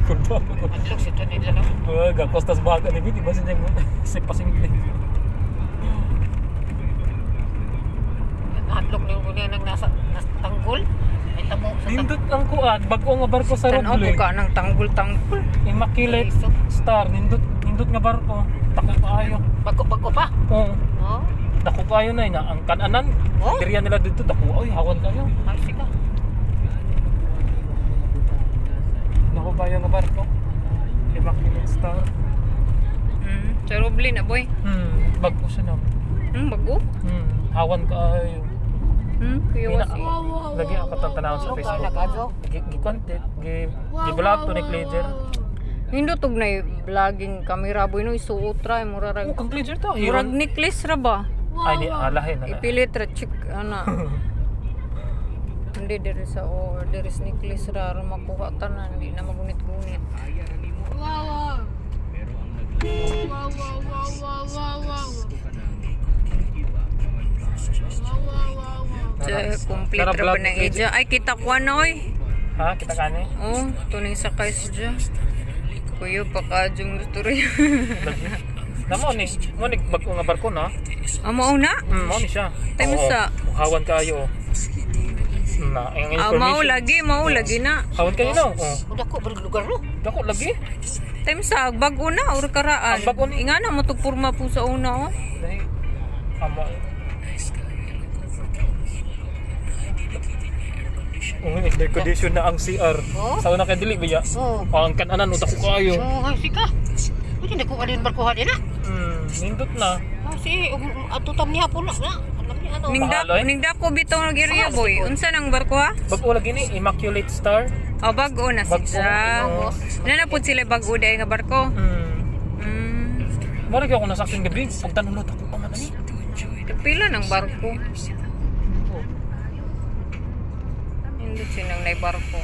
Kulba. Adlok si Tony nila, no? Oh, gakostas baga ni Biti basta niya si pasimple. Adlok niyo ko niya nang nasa tanggol. Ay tamo sa tanggol. Nindot ang kuan, bag-o nga barko sa Tanaw Roble. ko ka ng tanggol-tanggol. Immaculate Star, nindot nindot nga barko. Dako kaayo. Bago-bago pa. Oo. Oh. Dako kaayo na ina ang kananan. Oh. Diriya nila dito dako oy hawan kayo. Ay sige. Dako kayo nga barko. Immaculate Star. Sa Roble na, boy. Bago siya na. Bago? Hawan kaayo. Kuya Ina- wasi. Lagi ako tang tanawon sa Facebook. Nagado. Gi gi content, gi gi vlog to ni Cledger. Nindot og nay vlogging camera, boy, no isuot ra mura ra. Oh, kang Cledger to. Murag necklace ra ba? Ay ni alahin na. Ipilit ra chick ana. Hindi diri sa o diri sa necklace ra aron makuha tanan, hindi na magunit-gunit. Sa complete Tara, ra vlog pa ng ni ija. Ay kita ko na oy. Ha, kita kani? Oh, tuning sakay siya. Kuya baka jung istorya. Lagi. Namo ni, mo ni bag-o nga barko na. Amo una? Mo ni siya. Time Oo, sa- hawan kayo. Oh. Na, ang Ah, mao information. lagi, mao lagi na. Hawan kayo no. Oh. Udah ko lugar no. Dako lagi. Time sa bag-o na or karaan. Ang bag-o ni- Inga na mo to purma po sa una oh. Dahil amo. Oh, air condition na ang CR. Oh. Sa una kay dili ba ya? Oh. Oh, ang kananan dako kayo. Oh, ay sige. Uy, hindi ko alin barkuhan nila. Nindot na. Oh, si ato tam niya puno na. Alam niya ano. Ning Mahal, dako, eh. ning dako bitaw nag area, boy. Unsa nang barko ha? Bag-o lagi ni Immaculate Star. Oh, bag-o na Bag-o, siya. oo. Na na pud sila bag-o dai nga barko. Mara gyud ako nasakyan gabi. Pagtanulot ako pa man ani. Pila ng barko? Hindi sinang nay barko.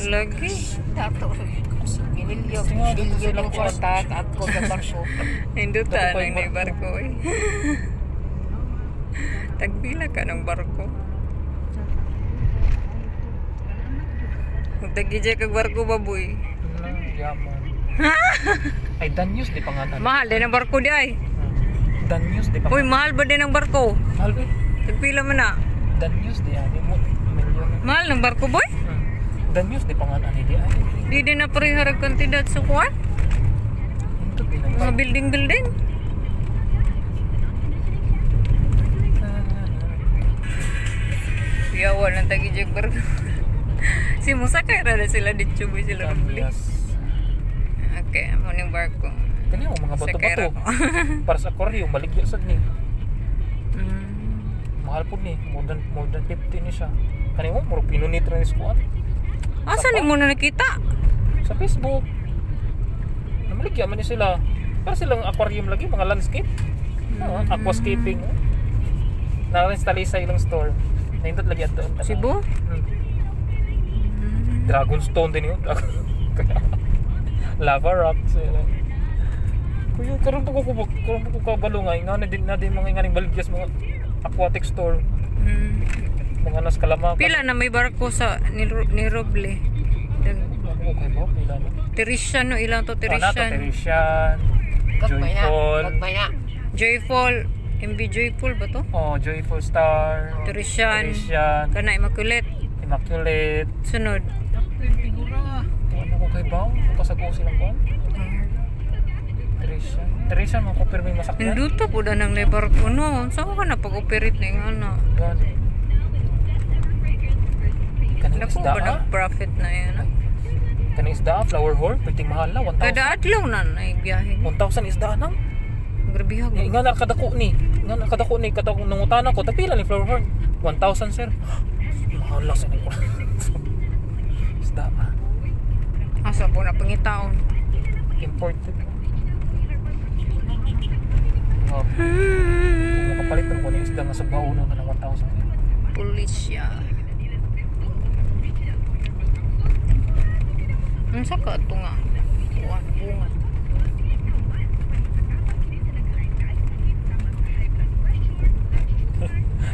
Lagi. Dato. Ginilyo, Tinga, dito ginilyo sila ng kwarta at ko sa barko. Hindi ta Dako nang nay barko. barko eh. Tagpila ka ng barko. Tagijay kag barko ba, boy? Na, yaman. Ay, Danyos di pangalan. Mahal din ang barko di ay. Danyos di Uy, pangalan. mahal ba din ang barko? Mahal ba? Tagpila man na. Danyos di ani mo. Milyon. Mahal ng barko, boy? Danyos di pangalan ani di ay. Di din na pareha kantidad sa kuwan. Nindot di nang Mga building-building. Yawa lang tagi jag barko. Si Musa kay ra na sila dito, boy, sila rubli. Danyos. Okay, mo ning barko. Kani ang mga Sakay ra bato-bato. ko. Para sa aquarium baligya sad ni. Mahal po ni, more than 50 ni siya. Kani mo murag pinunit ra ni sa kuan. Asa ni mo na nakita? Sa Facebook. Namaligya man ni sila. Para silang aquarium lagi, mga landscape. Oo, aquascaping. Narin sa Talisay ilang store. Nindot lagi ato. Cebu? Dragon Stone din yun. Lava rocks. Yun. Kuya, karon pa ko kabalo nga nga na din mga nganing baligyas mga aquatic store, mga nas kalamakan. Pila na may barko sa ni Roble? Ano ko kay ba? Pila na. Teresian no, ilang to Ah, nato, Teresian. Teresian, Gagmay na. Joyful. Gagmay na. Joyful, MB Joyful ba to? Oh, Joyful Star. Teresian. Teresian, Kana Immaculate. Immaculate. Sunod. Ano ko kay ba? Kasago silang kuan. Teresian. Teresian mo ko pirmi masakyan. Ninduta po na ng barko no. Saan ka na pag-operate na yung ano? Gani. Kaning Naku isda ba ah? nag-profit na yun? Ah? Kaning isda ah, flower horn, pwedeng mahal na 1,000. Kada adlaw na na biyahe. 1,000 isda nang. Grabe ha. Nga na kadako ni. Nga na kadako ni katong nangutana ko tapila ni flower horn. 1,000, sir. Mahal lang sa ni ko. Isda ah. Asa po na pangitaon? Imported. Oh, kung makapalit ko ni isda nga sa baon na ng 1,000. Pulisya. Unsa ka ato nga? Kuan bunga.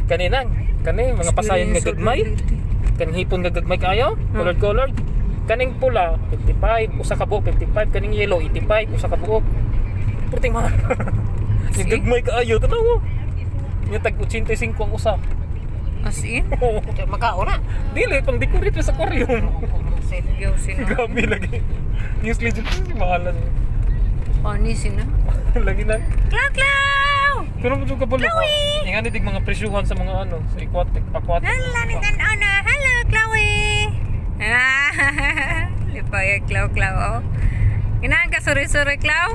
Kaninang, kani mga pasayon nga gagmay. Experience. Kaning hipon nga gagmay kaayo, colored colored. Kaning pula 55, usa ka buok 55, kaning yellow 85, usa ka buok. Perting mahal. Yung gagmay kaayo tanaw. Yung tag 85 ang usa. As in? Oo. Makaon na. Dili pang decorate sa aquarium. Yaw sina. Grabe lagi. News legend si mahal na. Pani sina. Lagi na. Klaw, klaw! Pero mo ka kabalo. Ingan ni dig mga presyuhan sa mga ano, sa aquatic, aquatic. Hello, ana. Hello, Chloe. Ah, lipay Klaw, Klaw. Oh. Ginahan ka suri-suri, Klaw?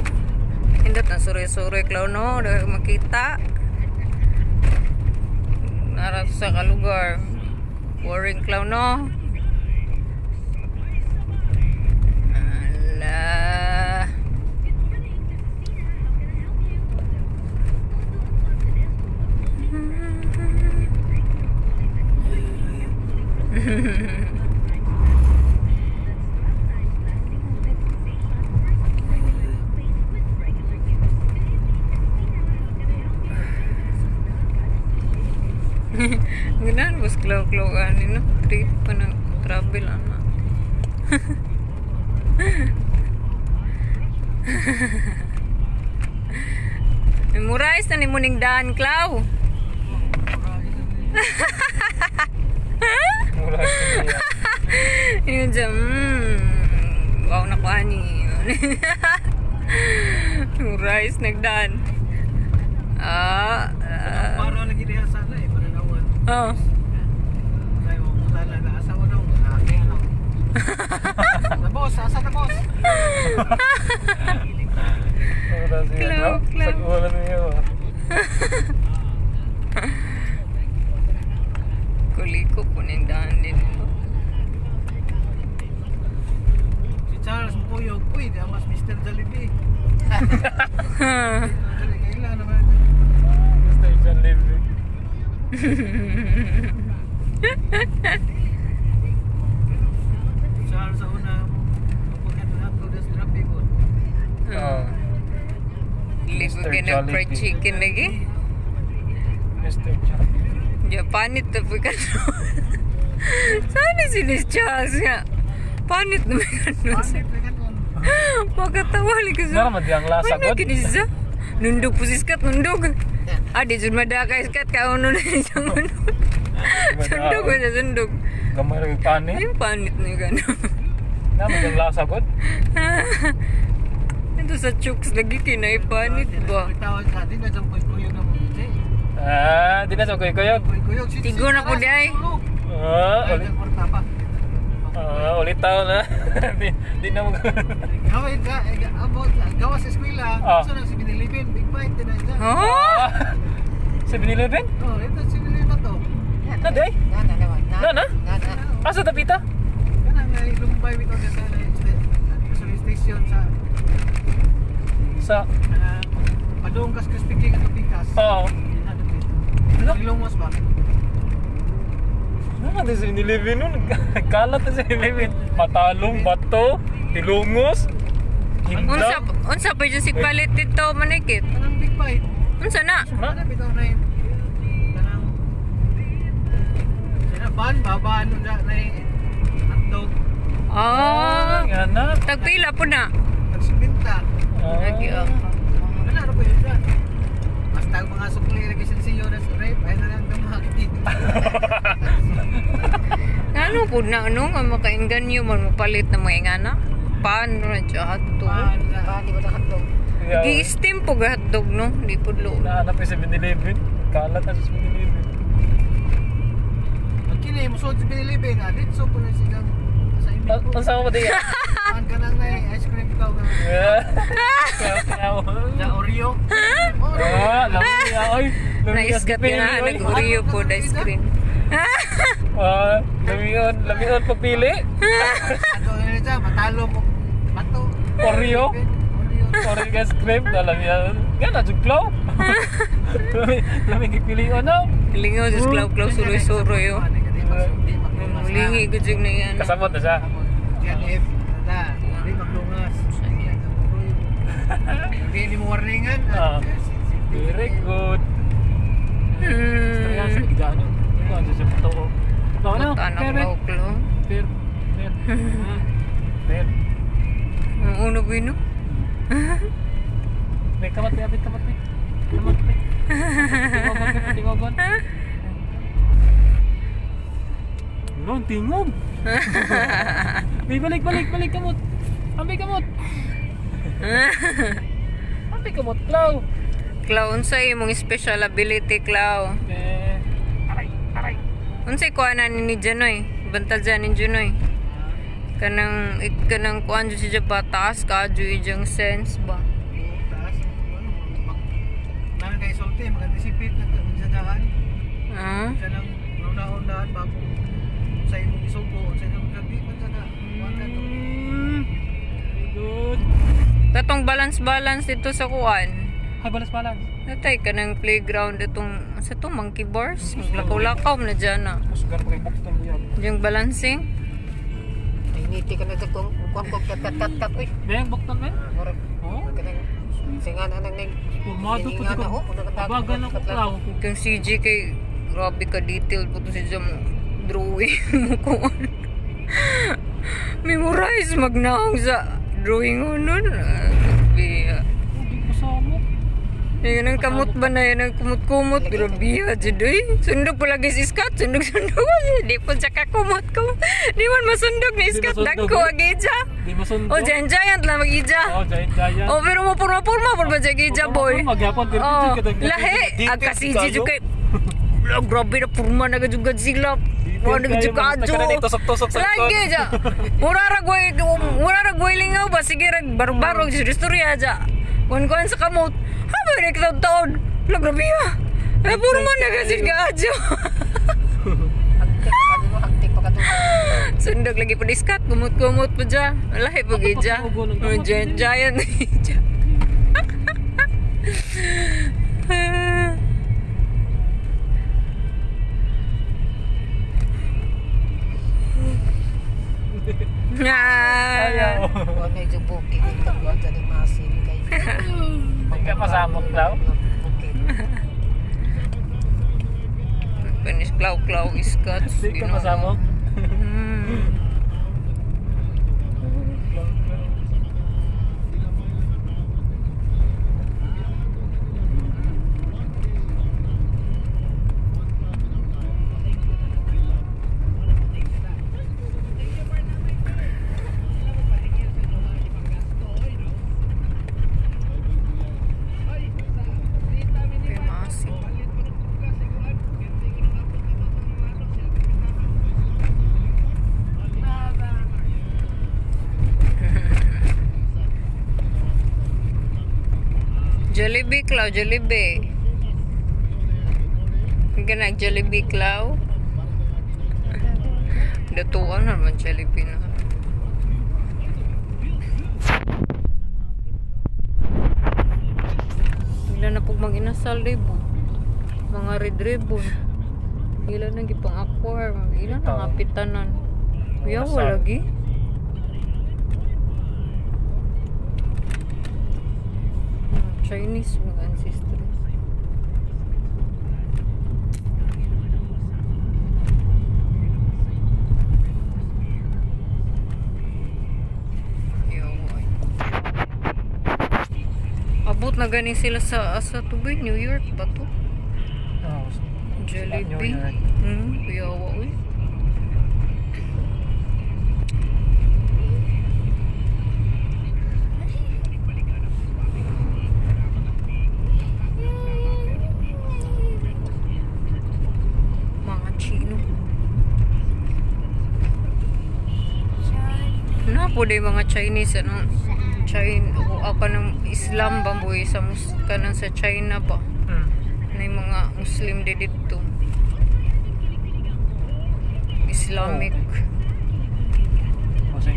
Hindot na suri-suri, Klaw, no? Dahil makita. Nara sa kalugar. Boring, Klaw, no? Ala. Ganahan bus klaw-klaw ani no? Trip pa ng travel ana. Memorize na ni Muning daan, Klaw. Mura siya. Yun dyan, wow na ko ani. Memorize nagdaan. Ah, ah. Para lagi diha sana eh, pananawan. Oh. Kaya mo mutala na asa ko daw, kaya lang. Na boss, asa na boss? Mura siya. Klaw, klaw. Sa ulan niya. Kuliko po ning daan din. Si Charles Mukuyog, uy, di mas Mr. Jollibee. Kailan naman. Mr. Jollibee. Charles sa una, pagkat na ako des traffic ko. Oh. Ligo Mr. ka nag fried Jollibee. chicken lagi. Mr. Jollibee. Japanit na po ka. Sana si Miss Charles nga. Panit na may kanon. Panit na kanon. Makatawa lagi sa. Nara man di ang lasa Ano god. kini siya? Nundog po si Skat, nundog. Ah, di jud madaka Skat, kauno na siya manod. Sundog ko siya, sundog. Gamay ra yung panit. Ay, panit na yung gano'n. Nara man di ang lasa god. Ito sa chooks lagi kinaipanit ba? Tawag ka, di na dyan kuy-kuyog na mo. Ah, di na sa kuy-kuyog. Kuy-kuyog. Tigo na po di ay. Ah, Ay, ulit. kwarta pa. Ah, ulit taon na. Di na mo. Gawin ka, abot, gawa sa eskwela. Ah. So nang si Binilibin, big bite din na dyan. Oh! 7-Eleven? Oh, ito si Binilibin to. Na di ay? Na na na. Na, na? Na na. Asa tapita? Kana nga lumbay bitaw niya sa station sa Sa padung kas Krispy Kreme at Pikas. Oo. Ano? Ilongos ba? Ano na 7-Eleven nun? Kalat na 7-Eleven. Matalong, bato, Hilongos, Unsa Himla. unsa pa dyan si palit dito manikit? Kanang big bite. Unsa na? Na? Kana bitaw na yun. Kanang Sina ban ba ano na na hotdog Ah, Nga na. tagpila po na. tagsiminta. Ah. Lagi oh. Wala na po yun dyan. Basta ang mga sukli lagi siyo na sa rape, ay na lang dumaki. Ano po na ano nga makainganyo man mopalit na mga ingana? Paano na siya hotdog? Ban na. Ba, di ba na hotdog? Yeah. Gi-steam po ga hotdog no? Di po lo. Nahanap yung 7-Eleven. Kalat na sa 7-Eleven. Ang kini mo sa Binilibin, ah, dito po na silang sa imi po. Ang sama mo di? Ang kanang na ice cream bitaw ka. Na Oreo. Oreo. Ah, lami ay. Naisgat na nag-Oreo po ice cream. Ah, lamion, lamion pagpili. Ano na siya, matalo mo. Bato. Oreo. Oreo. Oreo ice cream, na lamion. Nga na jud klaw. Lami, lami gipilion na. Lingaw sa klaw-klaw suroy-suroy oh. Lingi ko jud na yan. Kasabot na siya. Yan F. Na, di maglungas. Hindi mo warningan. Ah. Very good. Istorya sa gidaan yun. Ano siya puto. No, no. Anak Pero, Klaw. pero, pero. Pero. Ang uno ba yun? May kamat, may abit, kamat, may. Kamat, may. Tingogon, tingogon. No, tingog. May balik, balik, balik, kamot. Ambi kamot. Ambi kamot, Klaw. Klaw, unsay imong special ability, Klaw? Eh, aray, aray. Unsay kuanan ni Janoy? Banta dyan ni Janoy. Kanang kanang kuan jud siya ba taas ka jud ijang sense ba? Taas. Ano, namin kay sulti, mag-anticipate na sa daan. Ah? Siya lang una-unahan bago sa imong isugo, sa imong gabi man sana. Kuan ka to. Very good. Katong balance-balance dito sa kuan. Ay, balance, balance. Natay kanang playground itong sa to monkey bars. Lakaw-lakaw na dyan na. Sugar pa kay bukton mo yan. Yung balancing. Ay ngiti ka na sa kung kung kung kat kat kat kat uy. May bukton men? Murag Oh. kanang singan anang ning. Purmado po Siningan ko. na, oh, Abagan ako, Klaw. Kang CJ kay grabe ka detailed po to siya mo drawing mo kuan. Memorize magnaong sa drawing ko nun. Ah, grabe. Ah. Hindi ko sa mo. Yan ang kamot ba na yan ang kumot-kumot. Grabe ha, jud oy. Sundog pa lagi si Scott. Sundog-sundog. Di po siya kakumot ko. Di man masundog ni Di Scott. masundog, Dagko eh. agi ija. Di masundo. O giant giant lang mag-ija. Oh, giant, giant. O pero mo purma-purma purma siya ija boy. Magyapon, pero Oh, di ka lahi. Agka si jud kay Lah, grabe na purma na gajud Godzilla. Wala na gajud kaadyo. Tusok-tusok sa likod. Lagi ja. Mura ra goy, mura ra goy lingaw ba sige rag baro-baro sa istorya ja. Kuan-kuan sa kamot. Ha ba ni taon taon. Lah grabe ha. Eh purma na gajud kaadyo. Hagtik pa ka hagtik pa ka Sundog lagi pa diskat, kumot-kumot pa dya. Lahi pa gid dya. Oh, giant giant. Ayaw. Ah. Kuan na yung bukid yung tagwan sa ni masin kay. Hindi ka masamok daw. Bukid. Finish klaw klaw iskat. Hindi ka masamok. Hmm. Maasim. Jollibee, Clau, Jollibee. Ganag Jollibee, Clau. Datuan naman Jollibee na. Ila na pug mag inasal libo. Mga red ribbon. Ila na gipang acquire. Ila na ngapitanan. Kuya, wala lagi. Chinese mga ancestry. Abot na gani sila sa tubig New York ba to? Oh, Jollibee. New York. Kuyawa uy. Mga Chino. Na po day mga Chinese ano China o ako ng Islam ba boy sa mus kanang sa China ba na yung mga Muslim di dito. Islamic. Kasi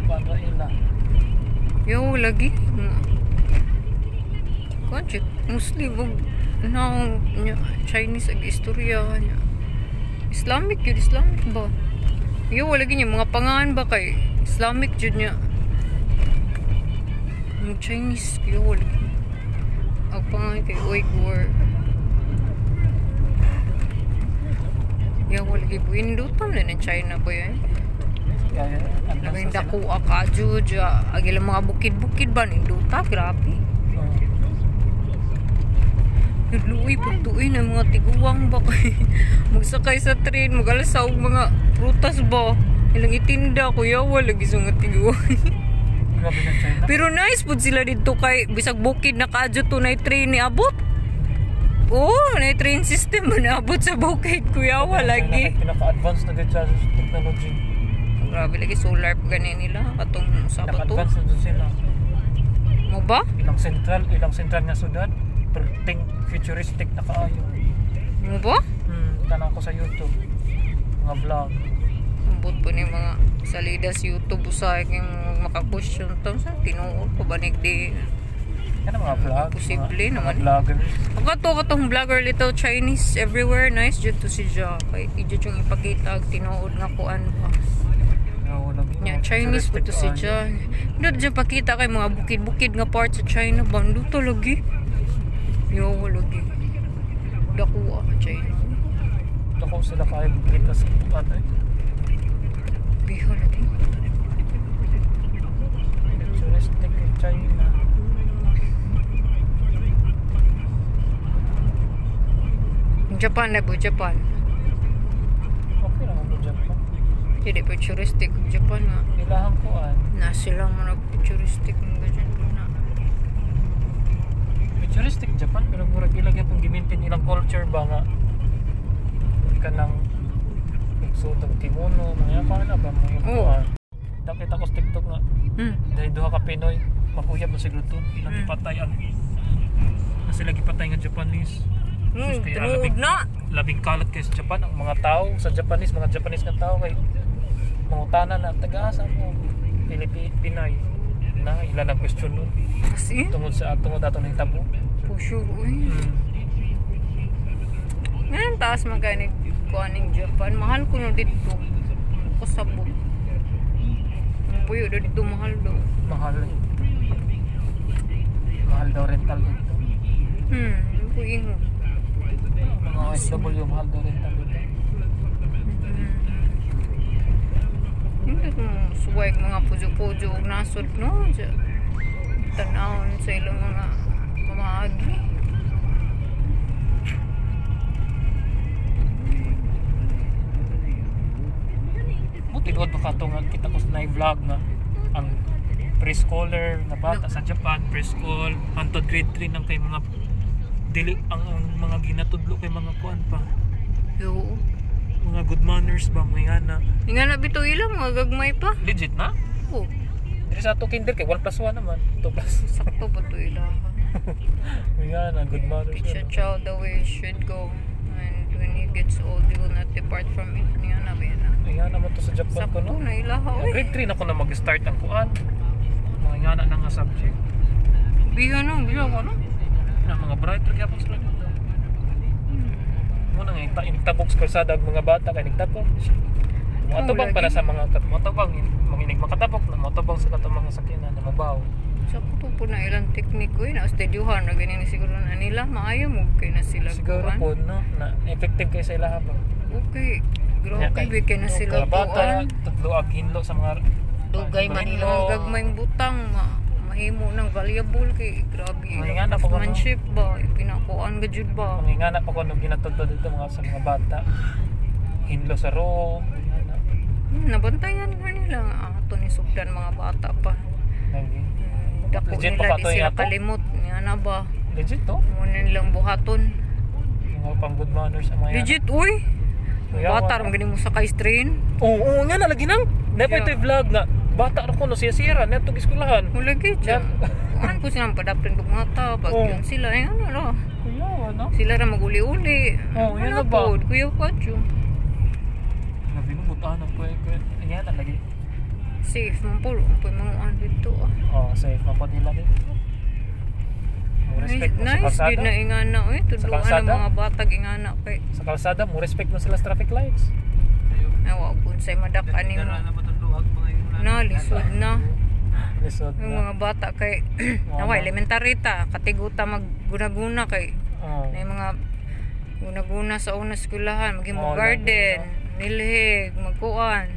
kuan ra ila. Yo lagi. Kuan jud, Muslim ug na Chinese ag istorya niya. Islamic yun, Islamic ba? Yo lagi niya mga pangalan ba kay Islamic jud niya. Mga Chinese yo lagi. Ang pangalan kay Uyghur. Yung wala lagi buindutan na ng China ba yun? Kaya Labing advance na sila. dako ka juja. Ang ilang mga bukid-bukid ba ninduta, grabe. Oo. Nagluoy pagtuoy ng mga tiguang ba kay magsakay sa train, magalasa og mga prutas ba. Ilang itinda kuya, wala lagi sa mga tiguang. Grabe ng China. Pero nice pud sila dito kay bisag bukid na kaadyo to na train ni abot. Oo, na train system man abot sa bukid kuya, wala China lagi. kay pinaka-advance na gud siya sa technology. Grabe lagi solar pa gani nila katong sa ba to? Pinaka-advance na dun sila. Mo ba? Ilang sentral nga syudad, perting futuristic na kaayo. Mo ba? Tanaw ko sa YouTube. Mga vlog. Ambot po ni mga salida sa YouTube usahay kay maka-question to sa tinuod ko banig di Yan ang mga vlog. Posible mga, naman. Mga vloggers. Ako to katong vlogger Little Chinese Everywhere, nice jud to si Ja kay ijud yung ipakita og tinuod nga kuan ba. Oo, lagi, Nya mga Chinese po futuristic to si kaayo. Ja. Hindi dyan pakita kay mga bukid-bukid nga part sa China ba to lagi. Yo lagi. Dako ah China. Dako sila kaayo kita sa ano eh. Biha lagi. Futuristic eh, China. Japan na po Japan. Okay lang ako Japan. Hindi futuristic Japan nga. Ilahang kuan. Na sila mo nag futuristic mga ganyan po na. Futuristic Japan pero murag ilang gyapon gi-maintain ilang culture ba nga kanang suot og kimono mga kuan na ba mga Oo. kuan. Nakita ko sa TikTok nga dahil duha ka Pinoy mag-uyab mo siguro to ilang gipatay ang na sila gipatay nga Japanese. Sus, kaya Tinuod na. Labing kalat kay sa Japan ang mga tao sa Japanese, mga Japanese nga tao kay mangutana na taga-asa mo Pilipi Pinay na ilan ang question nun Kasi, tungod atong nahitabo. For sure, uy. Ngayon taas magkano kuaning Japan. Mahal ko no dito. Ko sabot. Ang buyo do dito mahal do. Mahal eh. Mahal daw rental dito. Yung ko ingon. Mga OFW, mahal daw rental dito. Hindi ko suway mga pujo-pujo og nasod no. Tanawon sa ilang mga pamaagi. Mo tinuod ba kato nga kita ko sa na vlog nga ang preschooler na bata sa Japan, preschool hantod grade 3 nang kay mga dili ang mga ginatudlo kay mga kuan pa, Yo. mga good manners ba, mga na. Nga na bitaw ilang mga gagmay pa. Legit na. Oh, diri sa ato kinder kay 1 plus 1 naman, 2 plus. Sakto ba to ila? Mga na good manners. Teach a Ano. child the way he should go. And when he gets old, he will not depart from it. Nga na ba yan? Ayan naman to sa Japan ko Sakto no. na ilaha. Yeah, Uy. grade 3 na ko na mag-start ang kuan. Mga ngana na nga subject. Biha no, biha ko no. Na mga bright ra gyapon sila dito. Mo na nga inigtabok sa kalsada ang mga bata kay nigtabok. Moatubang Oh, para lagi. sa mga moatubang manginig makatapok na moatubang sa katong mga sakyanan na mobaw. Sakto po na ilang technique ko na studyuhan na ganyan siguro na nila maayo mo kay na sila Siguro kuan. po no na effective kay sa ilaha ba. Okay. Grabe Kay- kay na sila Mga bata kuan. tudlo ag hinlo sa mga Dugay man Hinlo. Mga gagmayng butang mahimo ng valuable kay grabe. Mga nga na po ko, no? Craftsmanship ba ipinakuan ga jud ba. Mga ngana pa ko no ginatudlo dito mga sa mga bata. Hinlo sa row. Ngana. Nabantayan ba nila nga ato ni sugdan mga bata pa. Lagi. Dako Legit nila pa di ka to sila yato? kalimot nga na ba. Legit to. Muna nilang buhaton. Mga pang good manners ang mga yan. Legit uy. Kuya, Bata wala. ra gani mo sakay sa train. Oo, oo nga na lagi nang. Never Yeah. ito yung vlog nga. Bata ra ko no siya sira netong eskwelahan. Wala gyud siya. Kuan po silang padapin pag mga tao pag Oo. yun sila ay ano ra. Kuya, ano? Sila ra maguli-uli. Oo, yun Ano na ba? pod, Kuya Pacho. Grabe no butaan ang kuya kuya. Ayan ang lagi. Safe man po. Ang po mga ano dito ah. Oh, safe man po nila dito. Mo respect mo sa Nice, kalsada. gid na ingana oy. Tudloan ang kalsada? mga batag ingana kay. Sa kalsada, mo respect mo sila sa traffic lights. Ay wa kun say madak-ani mo. Dara na ba itong luwag mga yun? Na lisod na. Lisod Yung na. mga bata kay Wala. nawa elementary ta katiguta magguna-guna kay Oh. na yung mga Guna-guna sa una eskwelahan, maghimo Oo, garden, nilhig, magkuan,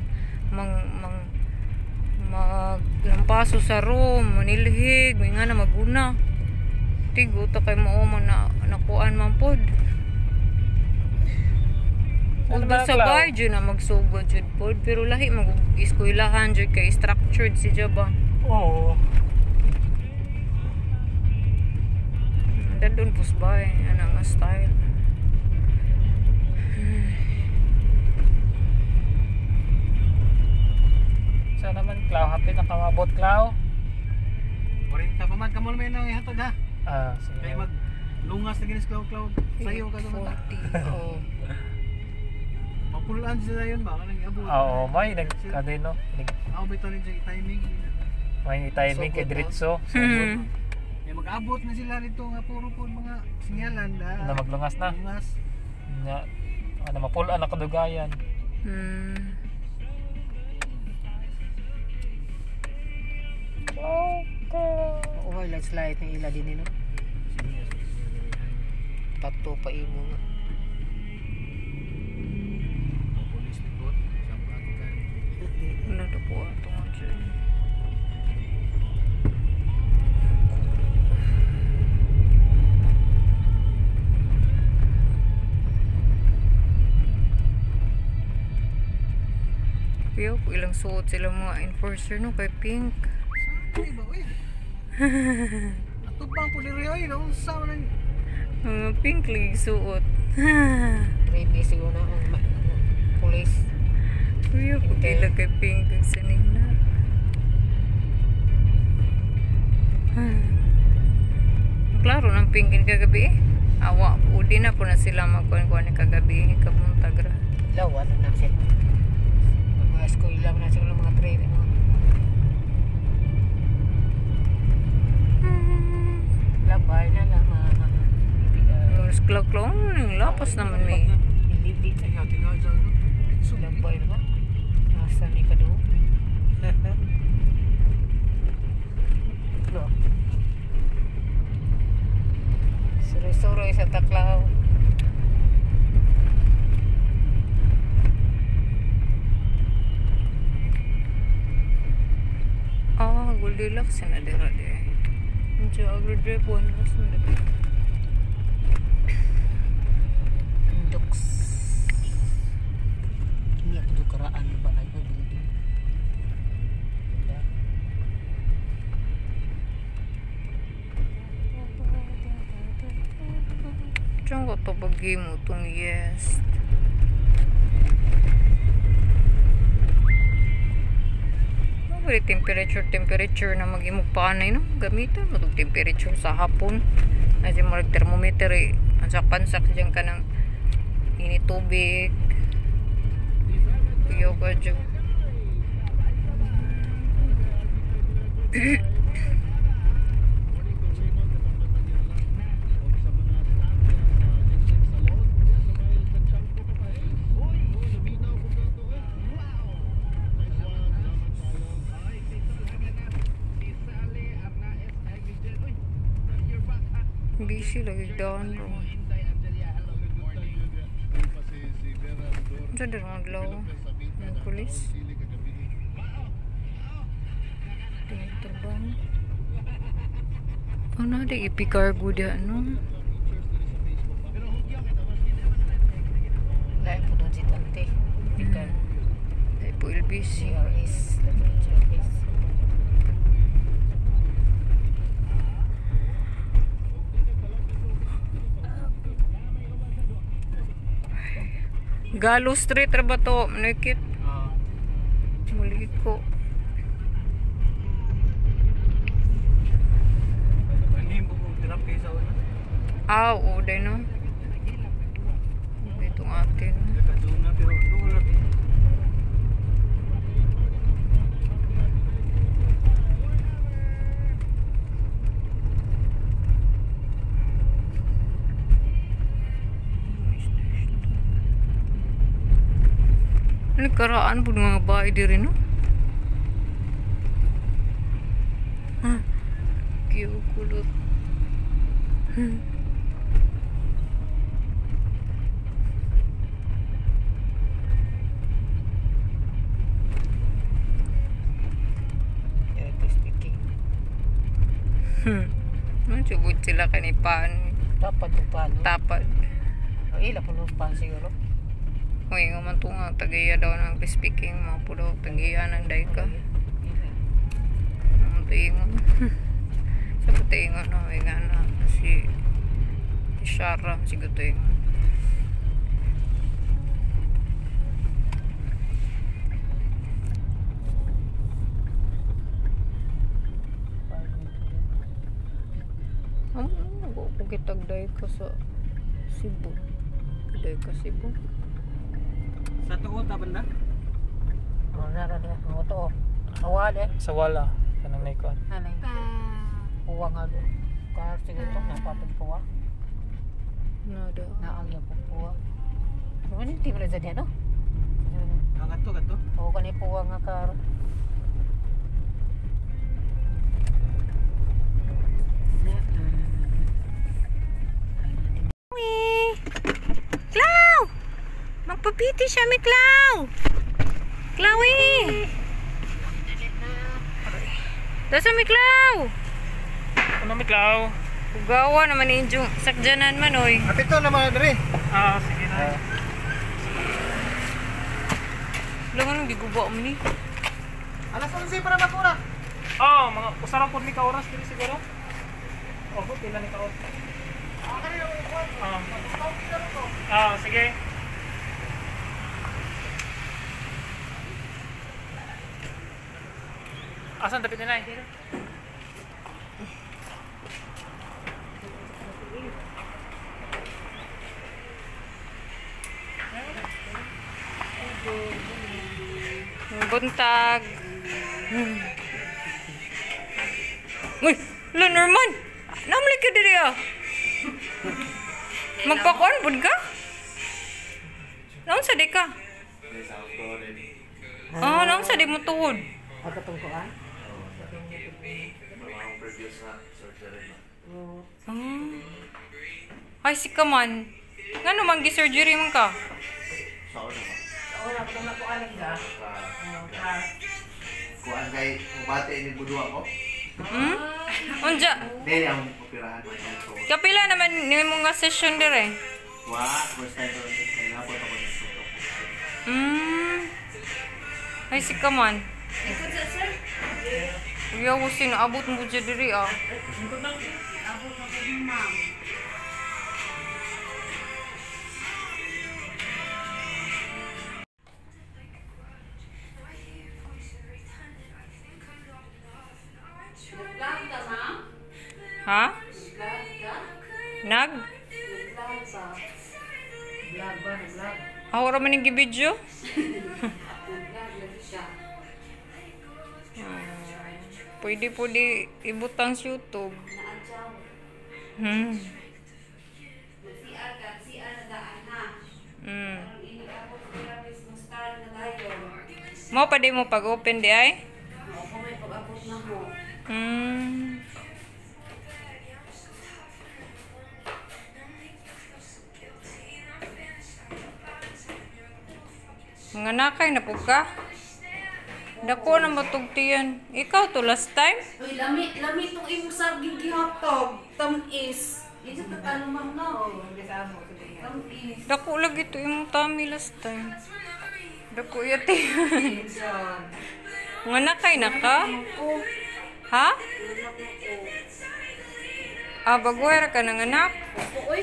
mang mang maglampaso sa room, manilhig, may nga na maguna. Tigo ta kay mao man na nakuan man pod. Ano Although ba, sa Clau? bahay jud na magsugod jud pod, pero lahi mag eskwelahan jud kay structured si ba. Oo. Dadun pus bahay ana nga style. Sana naman, Clau. Happy na kamabot, Clau. 40 pa man kamo may nang ihatod ha. Ah, sige. Kay mag lungas na ginis klaw klaw sayo ka sa mata. 8:40. Oo. Mapulaan sila yun ba kanang iabot. Oo, may nag ano no? Nag Ako bitaw ni siya timing. may timing kay Sugod na. diretso. Kay mag-abot na sila dito nga puro po mga sinyalan na. Na maglungas na. Lungas. Nga ano mapulaan na kadugayan. Oo, lights light ng ila din no. Tatlo pa imo nga. Pulis likod. Sampan ka. Ano to po ato nga dyan. Pero ilang suot sila mga enforcer no kay pink. Saan ba oy? Atubang po diri oy, no sa man Mga pink lagi suot. Remy siguro na ang police. Kuya, pagkila kay pink ang sanina. Klaro ng pink ni kagabi eh. Awa, udi na po na sila magkuhan-kuhan ni kagabi. Kabuntag ra. Law, ano na sila. Mga eskwela na siguro mga training. Mga labay na lang mga Mas klak-klak, lapas naman may. Hindi Tingnan tingnan dyan. Ditso labay na ba? Nasa ni ka doon. No. Suroy-suroy sa taklaw. Ah, Goldilocks na dira di. Medyo agro-drive one mas na dira. Andok. Hindi ako karaan ba ay building. Diba? Diyan ko to pag-game itong yes. Ano ba yung temperature na mag-imog panay no? Gamitan mo itong temperature sa hapon. Kasi mo thermometer eh. Pansak-pansak diyan ka ng init tubig. Yoga dyan. Busy lagi daan bro. Diyan din ang adlaw. Ang pulis. Tinitrabaho. Ano di ipi-cargo di ano? Lain po doon si Tante. Picar. Ay po LBC. GRS. Lain po doon GRS. Galo Street ra ba to? Nakit. Muli ko. Hindi mo kung tirap kayo sa una. Ah, oo, day no. Dito ang atin. Nakaduna pero doon. Ano karaan po ng mga bahay diri no? Ah, cute kulot. Sugod sila kanipan. Tapad ko pa, no? Tapad. O, ila po nung pan siguro. Uy, nga man to nga, tagiya daw ng speaking, mga po daw, tagiya ng dayka. Ang tuingon. Sa patuingon, no, nga na, si Shara, si Gutuingon. Ano, kitag dayka sa Cebu. Dayka Cebu. Sa tuo ta banda? Oh, nara na, mga to. Awal eh. Sa wala. Kanang naikon. Anay. Kuwa nga do. Kar sige to, napatong kuwa. Nada. Naagya po kuwa. Ano yung team na dyan, no? Ah, kadto kadto. Oo, kani puwa nga kar. Clau! Magpapiti siya, mi Clau! Chloe! Dasa mi Clau! Ano mi Clau? Ugawa naman ni Injong sakjanan man oy. Apito naman diri. Ah, sige na. Wala nga nang giguba mo ni. Alas 11 para makura. Oh, mga usaran po ni ka oras diri siguro. Opo, pila ni ka oras. Ah, sige. Asan tapit ni Nay? Buntag. Uy, la Norman. Namalik ka diri ah. Magpakuan pud ka? Naon sa di ka? Ah, naon sa di mo tuhod? Pagkatungkuan? Ah. Ay, si ka man. Ngano man gi-surgery man ka? Wala ko na po alam ga. Kuan kay mubate ini budua ko. Hmm? Unja? Dili ang operahan man yan. So, Kapila naman nimo nga session dire. wa first time ko kay napot ako ng sutok. Hmm. Ay, si ka man. Uyaw ko sinaabot mo dyan diri ah. Ha? Nag? Ako raman yung gibidyo? Pwede po di ibutang sa YouTube. Mo pa di mo pag-open di ay? Mga nakay na po ka. Dako na matugtiyan. Ikaw to last time? Uy, lami, lami itong imong saging gihatog. Tamis. Ito ta tanong ma'am no. Tamis. Dako lagi to imong tummy last time. Dako yati. Mga nakay na ka? Ha? Ah, baguher ka ng anak? Uy.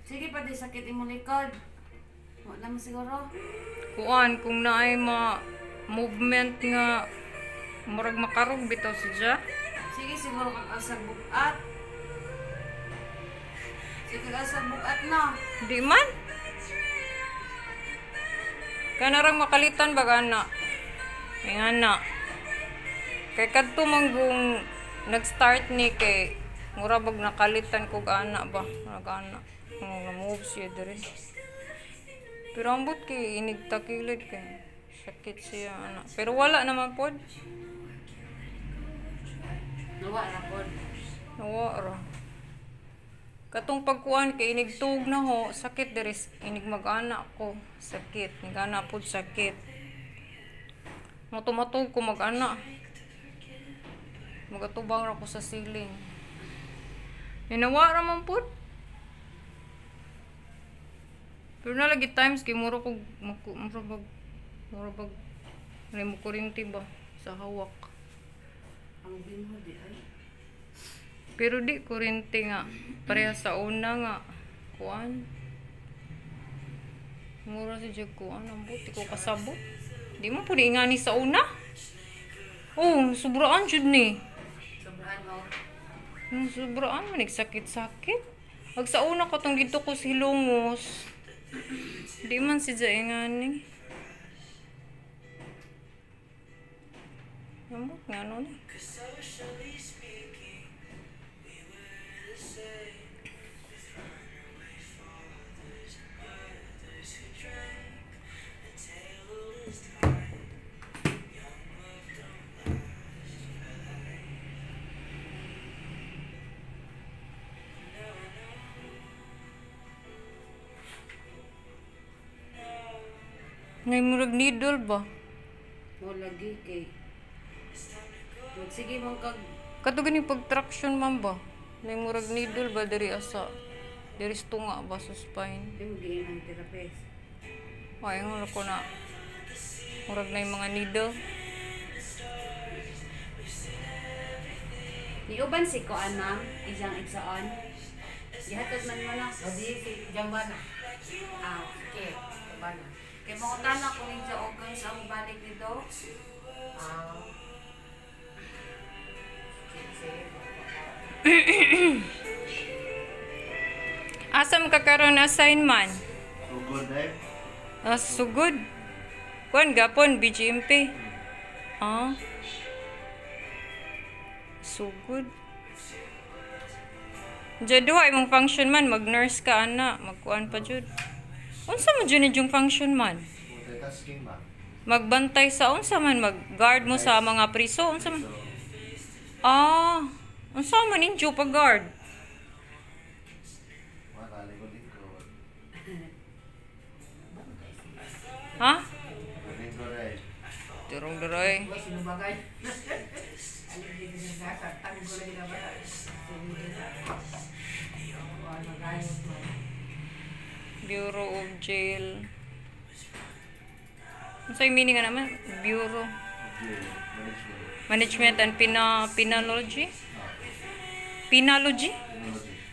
Sige pa di sakit imong likod. Wala mo siguro. Kuan kung naay ma movement nga murag makarog bitaw siya. Sige siguro kag asag bukat. Sige kag asag bukat na. Di man. Kanarang makalitan baga na. May nga na. Kay kadto manggung nag-start ni kay mura bag nakalitan kog ana ba, nag-ana. Move siya diri. Pero ambot kay inig takilid kay sakit siya ana. Pero wala naman pod. Nawa ra pod. Nawa ra. Katong pagkuan kay inig tuog na ho, sakit diri inig mag-ana ko, sakit, nigana pud sakit. Matumatug ko mag-ana. Magatubang ra ko sa ceiling. Ninawa ra man pud. Pero na lagi times kay mura ko mura bag mo kuryente ba sa hawak. Ang binho di ay. Pero di kuryente nga pareha sa una nga kuan. Mura si jag kuan ang buti ko kasabot. Di mo pud ingani sa una. Oh, sobraan jud ni. Sobrahan mo. Sobraan man nagsakit-sakit. Ag sa una katong didto ko sa Hilongos. Di man si jag ingani. Ambot nga ano ni. Ngay murag needle ba? Mo lagi kay. Sige mong kag kato gani pag traction man ba? Ngay murag needle ba diri asa? Diri tunga ba sa spine? Di mo giin ang therapist. Ay ngolo ko na. Murag na yung mga needle. Niuban si koan ma'am, isang igsaon. Gihatod man mo na. O di si Jambana. Ah, Okay, Jambana. kay mangutana ko ninyo og guys ang balik nito. Ah. Sige. Asa man ka karon assign man? Sugod eh. Ah, sugod. Kuan gapon BGMP. Ah. Sugod. Diya duha imong function man, mag-nurse ka ana, magkuan pa jud. Unsa man jud yung function man? Multitasking ba? Magbantay sa unsa man, mag-guard mo sa mga priso, unsa man? So, Ah, unsa man ninyo pag-guard? wala lingkod-lingkod. Ha? Lingkod eh. Turong daray. Uy, sino ba kayo? Alin dito sa nasa, tango lagi na ba? Bureau of Jail. Unsa yung meaning nga naman? Bureau Of jail management. Management and Penology? Penology? Penology.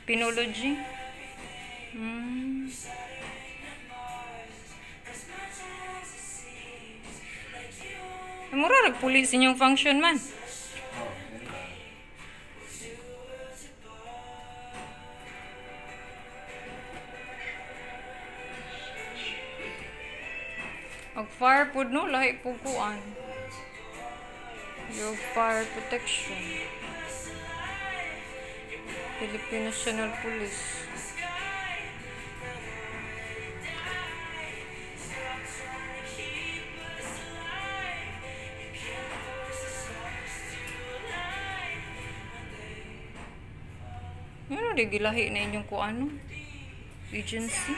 Penology? Ay, mura rag police inyong function man. Oh, ganun ba? Ag fire pod no, lahi pud kuan. Your fire protection. Philippine National Police. Ano di gilahi na inyong kuan no? Agency.